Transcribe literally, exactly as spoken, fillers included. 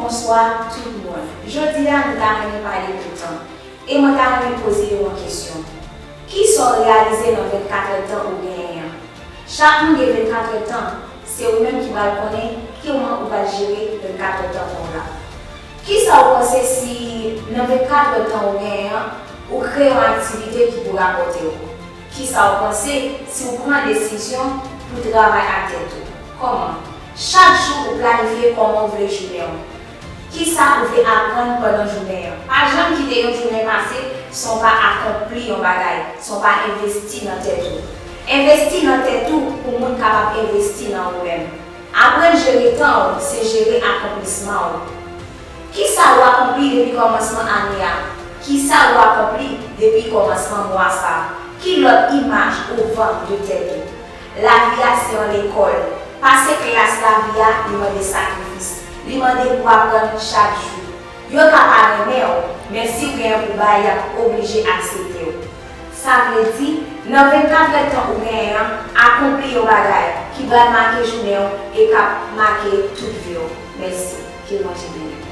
Bonswa tout moun. Jodi a nou ta renmen pale de tan. E mwen ta renmen poze yo yon kesyon. Kisa w reyalize nan vennkat èdtan ou genyen an? Chak moun gen vennkat èdtan, se ou menm ki pral konnen kiman ou pral jere vennkat èdtan pa w la. Kisa w panse si nan vennkat èdtan ou genyen an, ou kreye yon aktivite ki pou rapòte w? Kisa w panse si w pran desizyon pou travay ak tèt ou? Kòman? Chak jou ou planifye kòman w vle jounen w. Kisa ou vle aprann pandan jounen an? Pa janm kite yon jounen pase san w pa akonpli yon bagay, san w pa envesti nan tèt ou. Envesti nan tèt ou pou moun kapab envesti nan ou menm. Aprann jere tan w se jere akonplisman w. Kisa ou akonpli depi kòmansman ane a? Kisa ou akonpli depi kòmansman mwa sa a? Ki lòt imaj ou vann de tèt ou? Lavi a se yon lekòl. Pase klas lavi a, li mande sakrifis. Li mande pou w aprann chak jou. Yo ka pa renmen w, men si w gen pou bay, y ap oblije aksepte w. Sa vle di, nan vennkat èdtan ou genyen an, akonpli yon bagay ki pral make jounen w e k ap make tout vi w. Mèsi. Ke Bondye beni w.